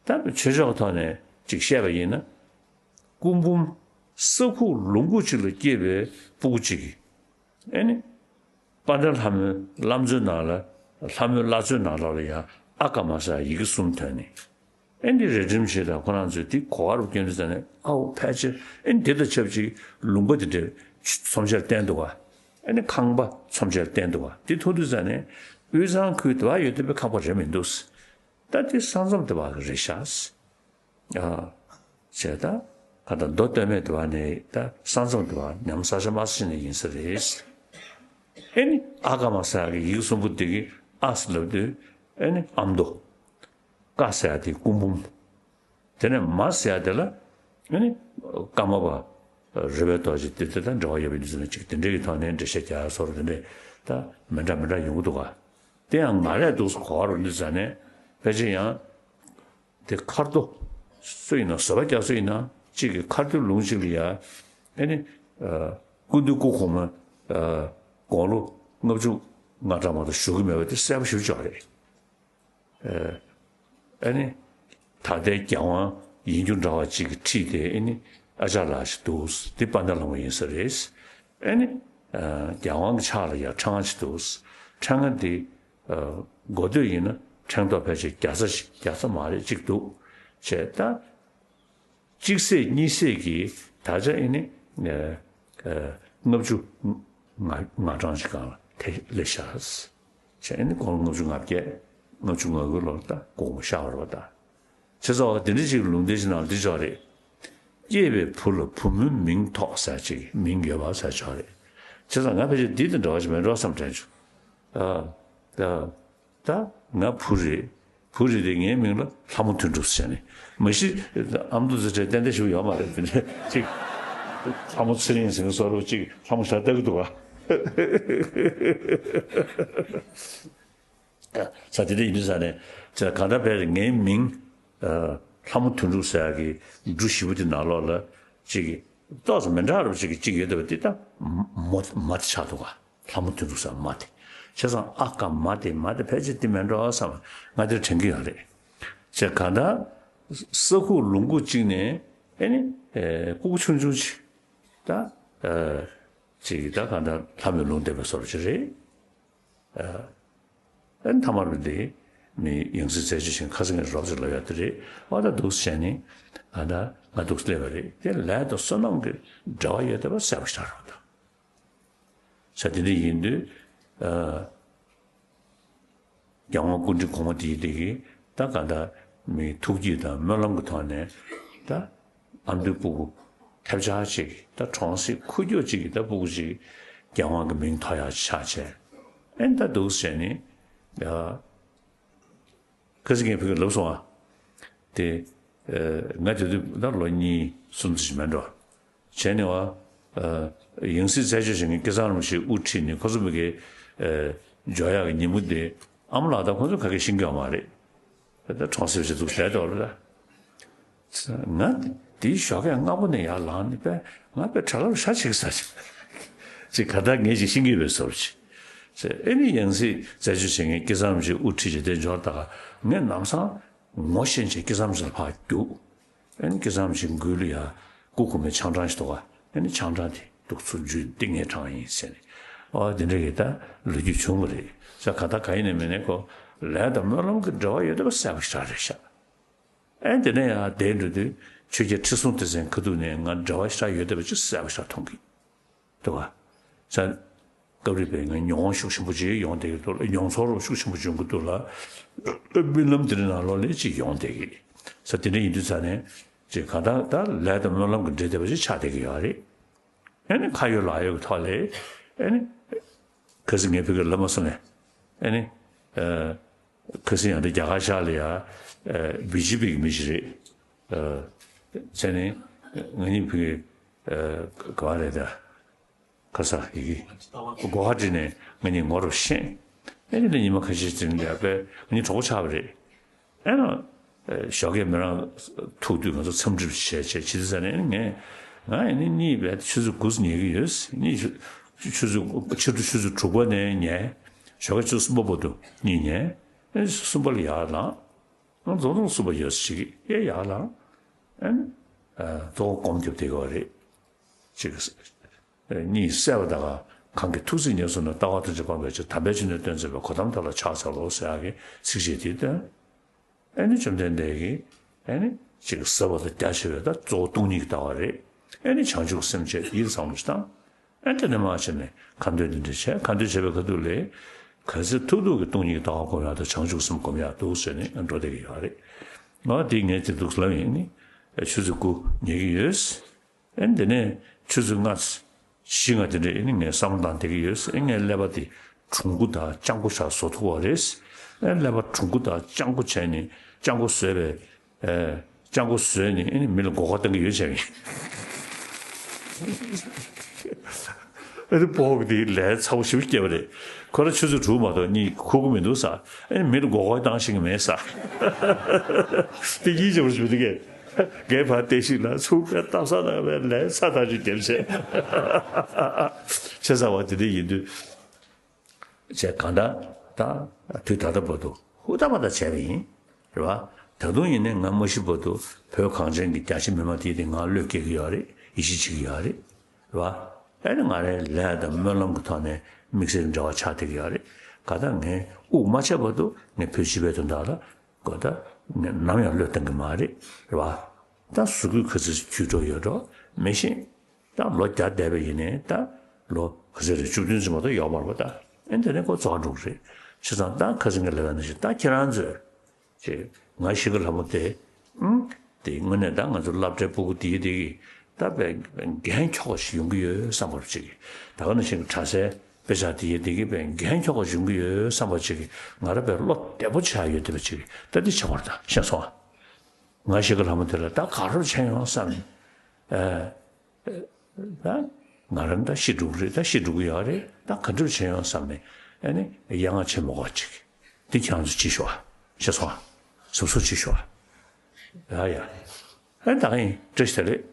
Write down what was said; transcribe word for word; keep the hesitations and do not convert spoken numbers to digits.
ད་ཆོས་ཕྱོགས་ཐོག་ནས་ཅིག་བཤད་པ་ཡིན་ན། སྐུ་འབུམ་ས་ཁུག་ལུང་ཁུག་ཅིག་ལ་སྐྱེས་པའི་སྤུ་གུ་གཅིག་གིས། ཨེ་ནི། དཔལ་ལྡན་ལྷ་མོའི་བླ་མཚོའི་ནང་ལ། ལྷ་མོའི་བླ་མཚོའི་ནང་ལོགས་ལ་ཡང་ཨ་ཀ་མ་ས་ཡི་གེ་གསུམ་ཐོན་ནས། ཨེ་འདི་རས་ཁྲིམས་ཞེས་དང་ཁོ་རང་ཚོས་འདི་གོ་བ་རུ་བསྐྱོན་དུས་ཙ་ནས་ཨའོ་ཕལ་ཆེར་ཨེ་འདི་དང་ཆབས་ཅིག་ལུང་པ་འདི་འདྲའི་ཚོམས་ཆེར་བསྟན་འདུག་ག་ཨེ་ནི་ཁང་པ་ཚོམས་ཆེར་བསྟན་འདུག་ག་འདི་མཐོང་དུས་ཙ་ནས་དབུས་གཙང་ཁུལ་དེ་བ་ཡོད་བསྡད་པའི་ཁང་པ་རེད་མི་འདུག་ད་འདི་ས་མཚམས་དེ་བ་གི་རེད་ཤག་ཨ། བྱས་ད་ག་ད་མདོ་སྟོད་སྨད་དེ་བ་ནས་ད་ས་མཚམས་དེ་བ་ཉམས་ས་ཆ་དམའ་ས་ཞིག་ནས་ཡིན་ས་རེད། ཨེ་ནི་ཨ་ཀ་མ་ས་གི་ཡིག་གསུམ་པོ་དེ་གི་ཨ་ཟེར་ལབ་དུས་ཨེ་ནི་ཨ་མདོ། ཀ་ཟེར་ཡ་དེ་སྐུ་འབུམ། དེ་ནས་མ་ཟེར་ཡ་དེ་ལ་ཨེ་ནི་ཀརྨ་པ་རོལ་པའི་རྡོ་རྗེ་དེ་དེ་དང་འབྲེལ་བ་ཡོད་པའི་ཡིན་ས་ནས་ཅིག་དེ་འདྲའི་གི་ཐོག་ནས་འགྲེལ་བཤད་རྒྱག་ཡ་སོགས་དེ་འདྲས་ད་མི་འདྲ་མི་འདྲ་ཡོང་གི་འདུག་ག་དེ་ཡང་ང་རས་འདུག་སེ་གོ་བ་རུ་འདི་ཟ་ནས་ཕལ་ཆེར་ཡང་། དེ་མཁར་རྡོ། སུ་ཡིན་ན་བཟོ་པ་རྒྱག་སུ་ཡིན་ན་གཅིག་གི་མཁར་རྡོའི་ལུང་གཅིག་ལ་ཡ། ཨེ་ནི། ཨ། སྐུ་མདུན་སྐུ་གོང་མ། ཨ། དགུང་ལོ་ལྔ་བཅུ་ང་གྲངས་མ་གཏོགས་བཞུགས་ཀྱི་མེད་པ་དེ་གསལ་པོ་ཞེ་པོ་ཅིག་རེད། ཨ། ཨེ་ནི། ད་ལྟའི་རྒྱལ་དབང་ཡིན་རྒྱུ་འདྲ་བ་གཅིག་གི་ཁྲིད་དེ་ཨེ་ནི་ཨ་ཅག་ལགས་ཤིག་འདུག་འདི་དཔལ་ལྡན་ལྷ་མོ་ཡིན་ས་རེད། ཨེ་ནི། ཨ། རྒྱལ་དབང་གི་ཕྱག་ལ་ཡ་ཕྲེང་བ་ཅིག་འདུག་ཕྲེང་བ་འདི། ཨ། འགོ་སྟོད་ཡིན་ན་ཕྲེང་རྡོག་ཕལ་ཆེར་བརྒྱ་རྩ་ཞིག་བརྒྱ་རྩ་མ་རེད་གཅིག་འདུག་བྱས་ད། གཅིག་ཚེས་གཉིས་ཚེས་ཀྱི་ད་ཆ་ཨེ་ནི། ཨ། ཨ། ལྔ་བཅུ་ང་ང་གྲངས་ཤིག་སྒང་ལ་དེ་སླེབས་ཤག་བྱས་ཨེ་ནི་དགུང་ལོ་ལྔ་བཅུ་ང་བརྒྱད་ལྔ་བཅུ་ང་དགུ་ལོར་ད་དགོངས་པ་ཤར་བ་རེད་པ་ད། བྱས་ཙང་འདི་འདྲ་ཞིག་ལུང་བསྟན་ཞིག་ནང་འདི་ཅོག་རེད། སྐྱེས་པའི་བུ་ལ་བུ་མོའི་མིང་ཐོགས་ཟེར་ཅིག་མིང་ཡོད་པ་ཟེར་ཅོག་རེད། བྱས་ཙང་ང་ཕལ་ཆེར་འདི་དང་འདྲ་བ་ཞིག་མེད་འགྲོ་བསམ་དྲན་བྱུང་། ཨ། ད་ད་ང་བུ་རེད། བུ་རེད་དེ་ངའི་མིང་ལ་ལྷ་མོ་དོན་གྲུབ་ཟེར་ནས། མ་གཞི་ཨ་མདོ་ཚེ་ཁྲལ་ཏན་ཏན་ཞིག་ཡོད་མ་རེད་དེ་འདྲ་ཅིག་ལྷ་མོ་ཚེ་རིང་ཟེར་མཁན་བཟོ་འདྲ་ཅིག་ལྷ་མོ་ཞེ་དྲག་ལྟ་གི་འདུག་ག་ས་དེ་འདྲ་ཡིན་དུས་ས་ནས་ཚེ་གང་ལྟར་བས་ངའི་མིང་ཨ། ལྷ་མོ་དོན་གྲུབ་ཟེར་ཡག་གི་འབྲུ་བཞི་པོ་དེ་ནང་ལོགས་ལ་ཅིག་ཏོག་ཙམ་མི་འདྲ་བ་ཅིག་གཅིག་ཡོད་བསྡད་པ་དེ་ད་མ་མ་དེ་ཆགས་འདུག་ག་ལྷ་མོ་དོན་གྲུབ་ཟེར་མ་དེ། བྱས་ཙང་ཨ་ཀ་མ་དེ་མ་དེ་ཕལ་ཆེར་དེ་མིན་འགྲོ་བསམ་ང་དེར་དྲན་གྱི་ཡོད་རེད། བྱས་གང་ལྟར་ས་ཁུག་ལུང་ཁུག་ཅིག་ནས་ཨེ་ནི་ཨེ་སྤུ་གུ་ཆུང་ཆུང་ཅིག་ད་ཨེ་ཅིག་ད་གང་ལྟར་ལྷ་མོའི་ལུང་བསྟན་པའི་བཟོ་འདྲ་ཅིག་རེད། ཨ། ཨ་ནི་ཐ་མར་འདི་མི་ཡང་སྲིད་རྩད་གཅོད་བྱེད་མཁན་ཁ་སང་ངས་རོབ་ཙམ་ལབ་ཡག་དེ་རེད། ཨ་ད་འདུག་སེ་བྱས་ནས་ཨ་ད་ང་འདུག་སེ་སླེབས་པ་རེད། དེ་ལས་དང་བསོད་ནམས་ཀྱི་འབྲེལ་བ་ཡོད་བསྡད་པ་གསལ་པོ་ཞིག་རེད་པ་ད། ས་དེ་འདྲ་ཡིན་དུས་ཨ། རྒྱལ་དབང་སྐུ་ཕྲེང་གོང་མ་དེ་ཡིན་དེ་གིས་ད་ག་ད་མི་ཐུགས་བསྐྱེད་དང་སྨོན་ལམ་གྱི་ཐོག་ནས་ད་ཨ་མདོའི་སྤུ་གུ་ཐབས་ཆག་ཅིག་ད་གྲོང་གསེབ་ཁུག་ཀྱོག་ཅིག་གི་ད་སྤུ་གུ་ཅིག་རྒྱལ་དབང་གི་མིང་ཐོགས་ཡག་ཆགས་བྱས། ཨེ་ད་འདུག་སེ་བྱས་ནས་ཡ། ཁ་སང་ངས་ཕ་གིར་ལབ་སོང་ཨ། དེ། ཨ། ང་དེ་དུས་ད་ལོ་གཉིས་གསུམ་ཙམ་ཞིག་མེད་འགྲོ། བྱས་ནས་བ། ཨ། ཡང་སྲིད་རྩད་གཅོད་བྱེད་མཁན་སྐལ་བཟང་རིན་པོ་ཆེས་དབུ་ཁྲིད་ནས་ཁོ་ཚོ་མི་གའི། ཨ། འབྱོར་ཡག་གི་ཉིན་མོ་དེ་ཨ་མ་ལགས་དང་ཁོ་ཚོ་ག་གེ་ཤེས་ཀྱི་ཡོད་མ་རེད། ད་གྲོང་གསེབ་ཅིག་འདུག་བསྡད་འདུག་རེད་ད། ང་དེའི་ཞོགས་ཀས་སྔ་པོ་ནས་ཡར་ལངས་ནས་པས་ང་པས་གྲྭ་ལ་ཞག་ཅིག་ཟ་ཅིག་ཅིག་ག་ད་ངས་ཅིག་ཤེས་ཀྱི་ཡོད་པའི་བཟོ་འདྲ་ཅིག་ཨེ་ནི་ཡང་སྲིད་རྩད་གཅོད་བྱེད་མཁན་སྐལ་བཟང་རིན་པོ་ཆེ་དབུ་ཁྲིད་ཅིག་དེ་འབྱོར་ད་ག་ངས་ལམ་སང་ངོ་ཤེས་བྱས་སྐལ་བཟང་རིན་པོ་ཆེ་ལ་ཕར་རྒྱུགས། ཨེ་ནི་སྐལ་བཟང་རིན་པོ་ཆེའི་མགུལ་ལ་ཡ་སྐུ་གོང་མའི་ཆང་གྲང་ཞིག་འདུག་ག་ཨེ་ནི་ཆང་གྲང་དེ་འདུག་ཚུར་འཇུས་འདི་ངའི་གྲངས་ཡིན་ཟེར་ནས། ཨོ་དེ་འདྲ་གི་ད་ལོ་རྒྱུས་བྱུང་བ་རེད། ས་ག་ད་ག་ཡིན་ནའི་མིན་ནའི་ཁོ་ལས་དང་སྨོན་ལམ་གྱི་འབྲེལ་བ་ཡོད་བསྡད་པ་གསལ་པོ་ཞེ་དྲག་རེད་ཤག་ཨེ་དེ་ནས་ཡང་བསྡད་འགྲོ་དུས་ཆོས་རྒྱལ་ཁྲི་སྲོང་ལྡེ་བཙན་ཁ་ཐུག་ནས་ང་འབྲེལ་བ་ཞེ་དྲག་ཡོད་བསྡད་པ་ཅིག་གསལ་པོ་ཞེ་དྲག་མཐོང་གི་འདུག་ག་ས་སྐབས་རེ་བས་ང་མྱོང་བ་ཤུགས་ཆེན་པོ་ཅིག་ཡོང་བསྡད་ཀྱི་འདུག་ལ། མྱོང་ཚོར་ཤུགས་ཆེན་པོ་ཅིག་ཡོང་གི་འདུག་ལ། རྨི་ལམ་དེ་འདྲའི་ནང་ལོགས་ལ་ཅིག་ཡོང་བསྡད་ཀྱི་ས་དེ་འདྲ་ཡིན་དུས་ཙ་ནས་ཅིག་གང་ལྟར་ད་ལས་དང་སྨོན་ལམ་གྱི་འབྲེལ་བསྡད་པ་ཅིག་ཆགས་བསྡད་ཀྱི་ཡོད་རེད། ཨེ་ནི་ཁ་ཡོད་ལག་ཡོད་ཀྱི་ཐོག་ལས་ཨེ་ནི་ཁ་སང་ངས་ཕ་གིར་ལབ་མ་སོང་ནས་ཨེ་ནི་ཨ། ཁ་སང་ཡང་འདི་རྒྱ་གར་ཤར་ལ་ཡ། ཨ། བི་ཇེ་པི་གི་མི་ཞིག་རེད། ཨ། བྱས་ནས་ང་གཉིས་ཕ་གི། ཨ། ག་བ་རེད་ད། ཁ་ས་ཡི་གེ། གོ་ཧ་ཊི་ནས་ང་གཉིས་ངོ་རུ་ཤེས། ཨེ་ནི་ཉི་མ་ཁ་ཤས་ཙམ་ལ་ཡ་པས་ང་གཉིས་གྲོགས་པོ་ཆགས་པ་རེད། ཨེ་ན། ཨ། ཞོགས་ཀས་མི་རང་ཐུག་དུས་ང་ཚོ་འཚམས་འདྲི་བྱས་བྱས་བྱེད་དུས་ཙ་ནས་ངས། ང་ཨེ་ནི་གཉིད་བས་ཆུ་ཚོད་དགུ་ཙམ་ཉལ་གི་ཡོད། གཉིད་ཆུ་ཆུ་ཚོད་ཕྱི་དྲོ་ཆུ་ཚོད་དྲུག་པ་ནས་ཉལ། ཞོགས་ཀས་ཆུ་ཚོད་གསུམ་པ་བར་དུ་གཉིད་ཉལ། ཨེ་གསུམ་པ་ལ་ཡར་ལངས། རྫོགས་སངས་རྒྱས་པ་ཡོད་ཅིག་ཡེ་ཡག་ལ། ཨན། གཙོ་བོ་སྒོམ་རྒྱབ་བསྡད་ཀྱི་ཡོད་རེད། ཅིག་གཉིད་སད་པ་དང་གང་གི་ཐུགས་སྲས་ཉེར་གསུམ་ན་ལྟ་བ་ཐམས་ཅད་སྤངས་པའི་ཕྱིར། དམ་པའི་ཆོས་ནི་སྟོན་མཛད་པའི། གོ་ཏམ་དེ་ལ་ཕྱག་འཚལ་ལོ་ཟེར་ཡག་གི་ཚིགས་བཅད་དེ་བཏོན། ཨ་ནི་བཅོམ་ལྡན་འདས་ཀྱིས་ཨ་ནི་ཅིག་ཟབ་པ་དང་རྒྱ་ཆེ་བའི་ད་གཙོ་བོ་སྟོང་ཉིད་ཀྱི་ལྟ་བ་རེད། ཨ་ནི་བྱང་ཆུབ་སེམས་བསྐྱེད་ཡིད་བཟང་པོ་ཞིག་དང་། ཨ་ནི་དེ་ནས་མར་བྱས་ནས་ཁ་འདོན་འདི་འདྲ་བྱས། ཁ་འདོན་བྱས་པའི་ཁ་ཐུག་ལ་ག་ཚོད་ཐུབ་ཐུབ་ཀྱིས་སྟོང་ཉིད་ཀྱི་ལྟ་བ་སྒོམ་ཡག་དང་བྱང་ཆུབ་སེམས་སྒོམ་ཡག་འདུག་ཟེར་ནས་འགྲོ་བསྡད་ཀྱི་ཡོད་རེད། ང་དེ་ངས་དེ་འདུག་ལབ་ཡིན་ནི། ཆུ་ཚོད་དགུ་ཉལ་གྱི་ཡོད། ཨེ་འདི་ནས་ཆུ་ཚོད་ལྔ། བཞི་ལྔ་དེ་འདྲ་ཨེ་ནི་ངས་བསམ་བློ་བཏང་བསྡད་ཀྱི་ཡོད། ཨེ་ངས་ཀླད་པ་དེ་གྲུང་པོ་དང་སྤྱང་པོ་ཆགས་བཟོ་ཐུབ་པ་རེད། ཨེ་ཀླད་པ་གྲུང་པོ་དང་སྤྱང་པོ་བྱས་ནས་སྤྱང་པོ་བཟོས་པའི་ཨེ་སྤྱང་པོ་བཟོས་ནས་ཨེ་ནི་མི་ལ་མགོ་སྐོར་གཏོང་གི་ཡོད་བྱས་པ་ཡིན། ཨེ་ནི་སྤོ་བོ་དེ་ལས་ཚ་པོ་ཞེ་པོ་སྐྱེས་པ་རེད། ཁོ་རང་ཆུ་ཚོད་དྲུག་མ་གཏོགས་གཉིད་ཁུག་གི་མི་འདུག་ཟེར། ཨེ་ནི་མི་ལ་མགོ་སྐོར་བཏང་ཤེས་ཀྱི་མེད་ཟེར། དེ་ཡིད་ཆེས་པོ་ཞེ་པོ་འདུག་གས། རྒན་ཕར་བལྟས་ཤིག་ལ་ཚུར་ཕར་སྟབས་བཟང་ནང་བའི་ལས་ཚ་ཐག་ཆོད་རྒྱབ་བྱས། ཆེ་ཚ་བ་དེ་འདྲ་ཡིན་དུས། བྱས་གང་ལྟར་ད་དུས་ད་ལྟ་བར་དུ་ཧུར་ཐག་པ་ད་བྱས་པ་ཡིན། རེད་བ། ད་དུང་ཡིན་ནའི་ང་མ་ཤི་བར་དུ་བོད་གངས་ཅན་གྱི་རྒྱ་ཆེ་མི་མང་དེ་དེ་ང་བློས་སྐྱེ་གི་ཡོད་རེད། ཡིད་ཆེས་བྱེད་ཀྱི་ཡོད་རེད། རེད་བ། ཨེ་ནི་ང་རའི་ལས་དང་སྨོན་ལམ་གྱི་ཐོག་ནས་དམིགས་བསལ་འབྲེལ་བ་ཆགས་བསྡད་ཀྱི་ཡོད་རེད། གང་ལྟར་ངས་དབུགས་མ་ཆད་བར་དུ་ངས་བོད་སྤྱི་པའི་དོན་དག་ལ། གོ་ད། ནམ་ཡང་བློས་བཏང་གི་མ་རེད། རེད་བ། ད་གཟུགས་པོ་ག་ཚོད་ཅིག་འགྲོ་ཡོད་འགྲོ་མི་ཤེས། ད་ལོ་བརྒྱ་འདས་པ་ཡིན་ནའི་ད་ལོ་ག་ཚོད་རེད། བཅུ་བདུན་ཙམ་མ་གཏོགས་ཡོད་མ་རེད་པ། ད་ཨེ་འདི་ནས་ཁོ་རྫོགས་འགྲོ་གི་རེད། བྱས་ཙང་ད་ཁ་སང་གི་ལབ་ཡག་ནང་བཞིན་ད་ཁྱེད་རང་ཚོས་ཅེས་ང་ཤི་ཁ་ལྷ་མོ་དེ། ཨང་། དེ་དངོས་གནས་ད་ང་ཚོ་སློབ་གྲྭའི་སྤུ་གུ་དེ་དེ་གིས་ད་དཔེ་འགན་འཁྱོག་པ་ཞིག་ཡོང་གི་ཡོད་བསམ་པ་ཅིག་ད་ག་ནང་བཞིན་གྱི་གྲྭ་སའི་དཔེ་ཆ་དེ་ཡི་དེ་གི་དཔེ་འགན་འཁྱོག་པ་ཞིག་ཡོང་གི་ཡོད་བསམ་པ་ཅིག་ང་རང་དཔེ་བློ་བདེ་པོ་ཆགས་ཡོད་བསྡད་པ་ཅིག་ད་འདི་བྱེད་དགོས་རེད། ད་ཤེས་སོང་ཨ། ང་ཤི་ཁ་ལྷ་མོ་དེ་ལ་ད་ག་རེ་བྱས་ཡོང་བསམ་ནས། ཨ། ད་ང་རང་ད་ཤི་འགྲོ་གི་རེད། ད་ཤི་འགྲོ་གི་ཡོད་རེད། ད་ག་འདྲ་བྱས་ཡོང་བསམ་ནས། ཨ་ནི་ཡ་ང་ཆེན་མོ་གོ་ཅིག་འདི་ཁྱེད་རང་ཚོ་ཅིག་ཤོག་ཨ། ཤེས་སོང་ཨ། གཟབ་གཟབ་ཅིག་ཤོག་ཨ། ཡ་ཡ། ཨ་ནི་ད་གིན་བཀྲ་ཤིས་བདེ་ལེགས།